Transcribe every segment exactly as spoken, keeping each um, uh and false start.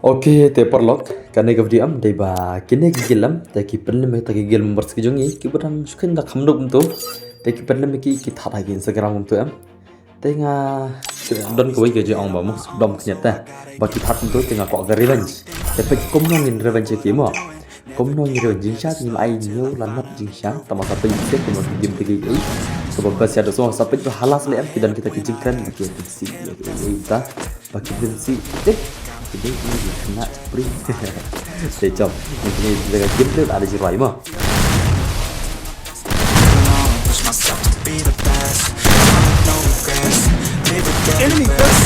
Ok, te paralok, kane ka video em dei ba kine ki guild em, te ki pynlem ïa kita ki guild members ki jong ngi, kiba dang shu kheiñ da kham noob kumto, te ki pynlem ïa ki, ki thad ha ki Instagram kumto em. Te nga don kawei ka jingong ba mo, dom khyndiat te ba ki thad kumto, te nga kwah ka revenge. Te peit kumno ngin revenge ïa ki mo. Kumno ngin revenge, jingshisha te ngim ai ñiew la nod jingshisha, tangba sa peit seh kumno ki game te ki ei. Kaba best ïa da song sa peit ba ha last leh em ki don kita ki jingkren ba ki pynsih ïa ki ei ei ta. Ba ki pynsih tip. Ki dei ki khynnah pri. Te jom, ngi kine jingkren gameplay la da jingrwai mo. Enemy first.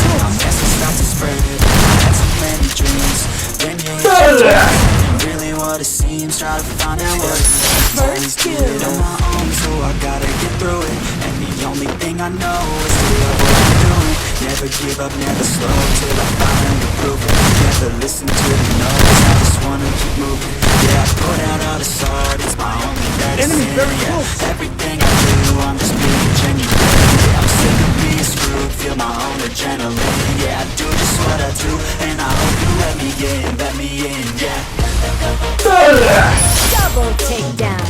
Really what it seems, try to find out what it means. Always do it on my own, so I gotta get through it. And the only thing I know is to love what I'm doing. Never give up, never slow, till I finally prove it. Never listen to the no's, I just wanna keep moving. Yeah, I put out all this art, it's my only medicine. Enemy very close. Everything I do, I'm just being genuine. Yeah, I'm sick of being screwed, feel my own adrenaline. Yeah, I do just what I do, and I hope you let me in, let me in, yeah. Double takedown.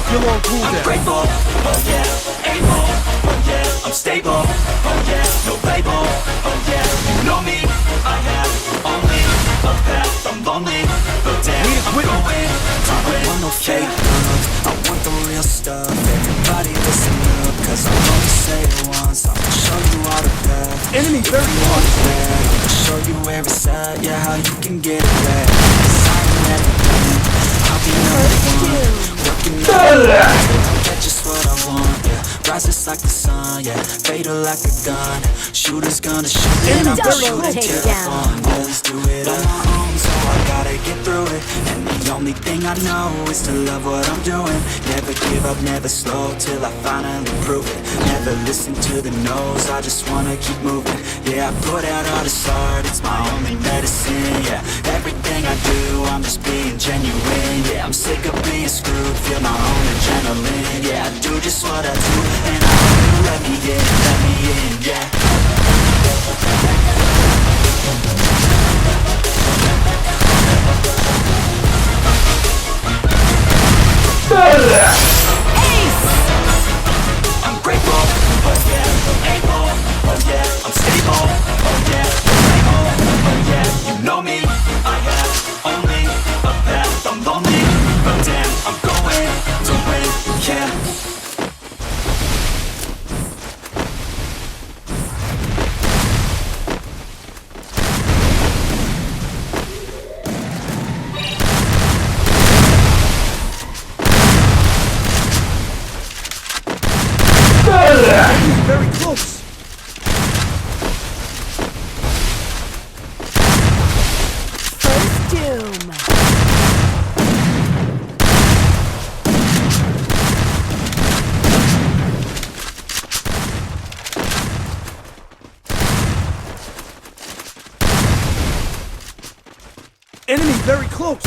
Kill all cool down. Grateful, oh yeah, able, oh yeah, I'm stable, oh yeah, no label, oh yeah, you know me, I have only a path, I'm lonely, but damn, I'm going to it. I don't want no fake love, I want the real stuff. Everybody listen up, cause I only say it once, I'ma show you all the path. Enemy very close. I'ma show you every side, yeah, how you can get it back. Sign everything, I'll be number one. Working on it, I get just what I want, yeah. Rises like the sun, yeah. Fatal like a gun. Shooters gonna shoot, and I'm gonna shoot it till I'm gone. Always do it on my own, so I gotta get through it. And the only thing I know is to love what I'm doing. Never give up, never slow, till I finally prove it. Never listen to the no's, I just wanna keep moving. Yeah, I put out all this art, it's my only medicine, yeah. Everything I do, I'm just being genuine, yeah. I'm sick of being screwed, feel my own adrenaline, yeah. I do just what I do, and I hope you let me in, let me in, yeah. Ace! I'm grateful, oh yeah, I'm able, oh yeah, I'm stable, oh yeah, I'm able, oh yeah, you know me, I have only a path, I'm lonely, but damn, I'm going to win, yeah. Very close. First doom. Enemy very close.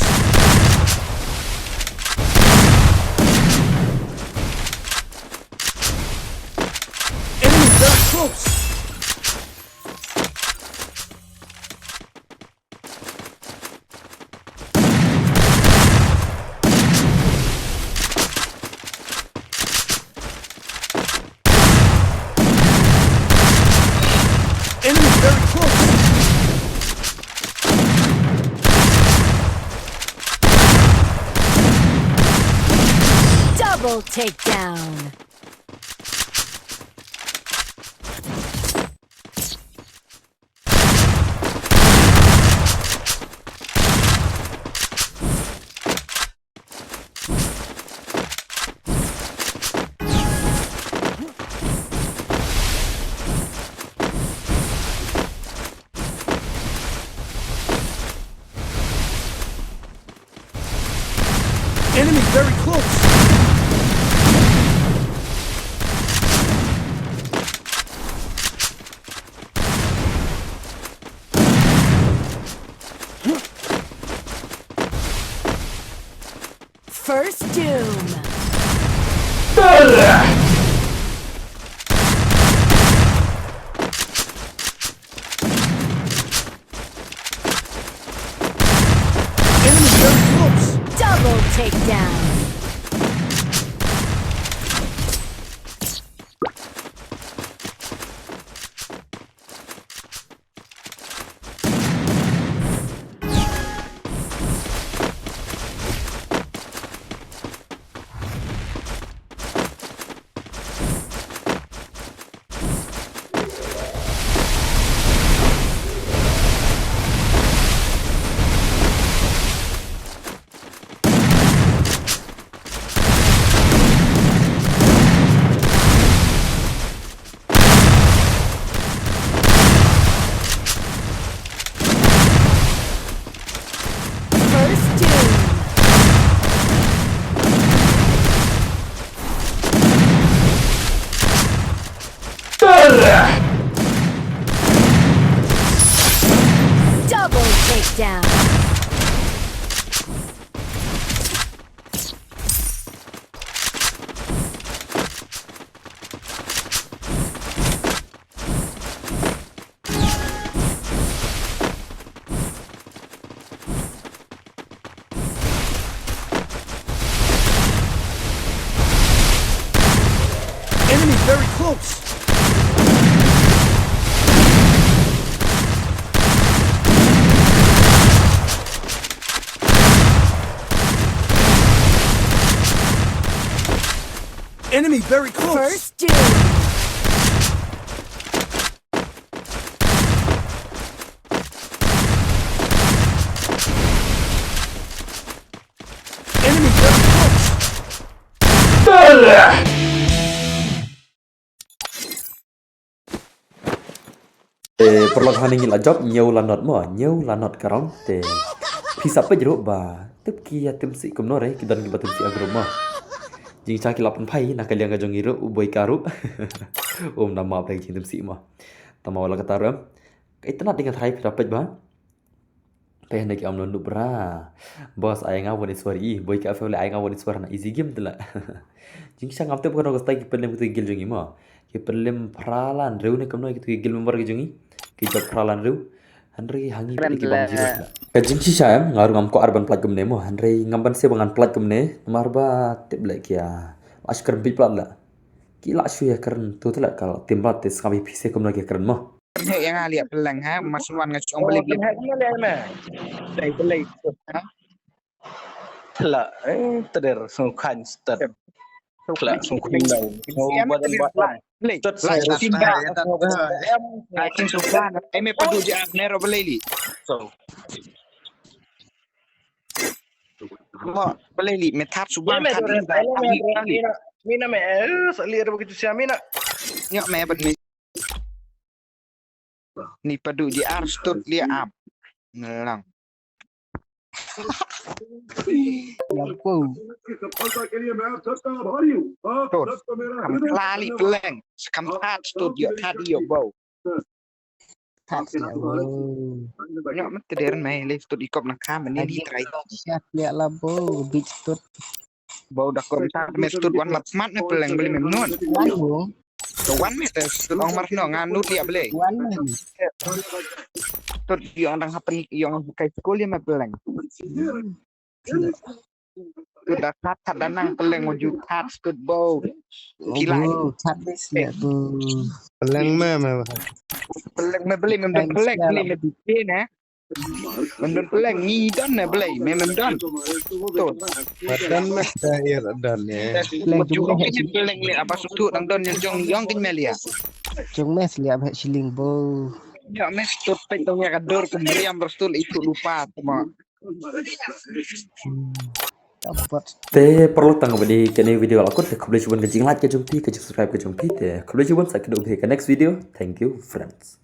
Enemy very close. Enemy very close. Double takedown. Enemy very close. First doom. Enemy very close. Enemy very close. First doom. Enemy very close. Eh, paralok, hangne ngi la jop, hynñiew la not mo, hynñiew la not ka round te. Phi sa peit ruh ba tip ki ïa tim sih kumno re, ki don kiba tim sih ha group mo. Jingshisha ki la pynphai na ka liang ka jong ngi ruh, u Boy ka ruh. Um, namar ba ki tim sih mo. Tangba wat la katta ruh em, ka itynnad dei nga tharai, phi sa peit ba. Peit hangne ki ong, "Nondup bra. Boss, ai nga one iswar." Ih, Boy ka, phi leh ai nga one iswar na easy game te la. Jingshisha ngam tip kano ka style ki pynlem kito ki guild jong ngi mo. Ki pynlem phra lan hynriew ne kumno kito ki guild member ki jong ngi. Ki jop phra lan hynriew. Hynrei ha ngi peit ki bam zero la. Ka jingshisha em, nga ruh ngam kwah ar ban pynlait kumne mo. Hynrei ngam banse ba ngan pynlait kumne. Namar ba tip leh ki ïa, la shu kren bit palat la. Ki la shu ïa kren to te la ka tim palat te, sngap ïa phi se kumno ki kren mo. Heh, ïa nga leh pynleng ha, mar shu wan nga shu ong balei, balei. Heh, kumno leh me? Balei, balei, ha? Tla, eh, tder, sngewkhan stet. Tla, sngewkhan dau. Sngewkhan dau. Balei? Tla, sngewkhan dau. Em, ai, sngewkhan. Ai, me padu je ap nero balei li. So. Mo, balei li, me thap suba, thap ni, thap ni, thap ni. Mina me, eh, sa li ro kitu sia mina. Nyo me bat ni. Ni padu ji ar stud li ap. Ngelang. Lampu. Stud. Kam kla li peleng. Kam thap stud yo, thap yo bau. Thap stud yo bau. Nyo me teder me le stud ikop na kam ni di trai. Shat ya la bau, big stud. Bau da kom ta me stud wan lat mat ne peleng beli me mnun. Wan bau. To wan me te stud ong mar no ngan nut ya beli. Wan me. Stud yong dang happen yong kai skul ya me peleng. Stud da that that da nang peleng wajut that stud bau. Kila. That is ya bau. Peleng me me. Peleng me beli me peleng beli me beli ne. Mem don peleng ngi don ne blei, mem mem don. Tut. Madan meh ta ir don ne. Peleng jong meh peleng le aba suk tu dang don jong yong kin melia. Jong meh lia beh shilling bo. Ya meh tut pek dong ya ka dur kum riam berstul itu lupa tuma. Te paralok tang ba dei kane video la kut, te khublei shibun ka jing like ka jong phi, ka jing subscribe ka jong phi, te khublei shibun sa kdew phi ka next video. Thank you friends.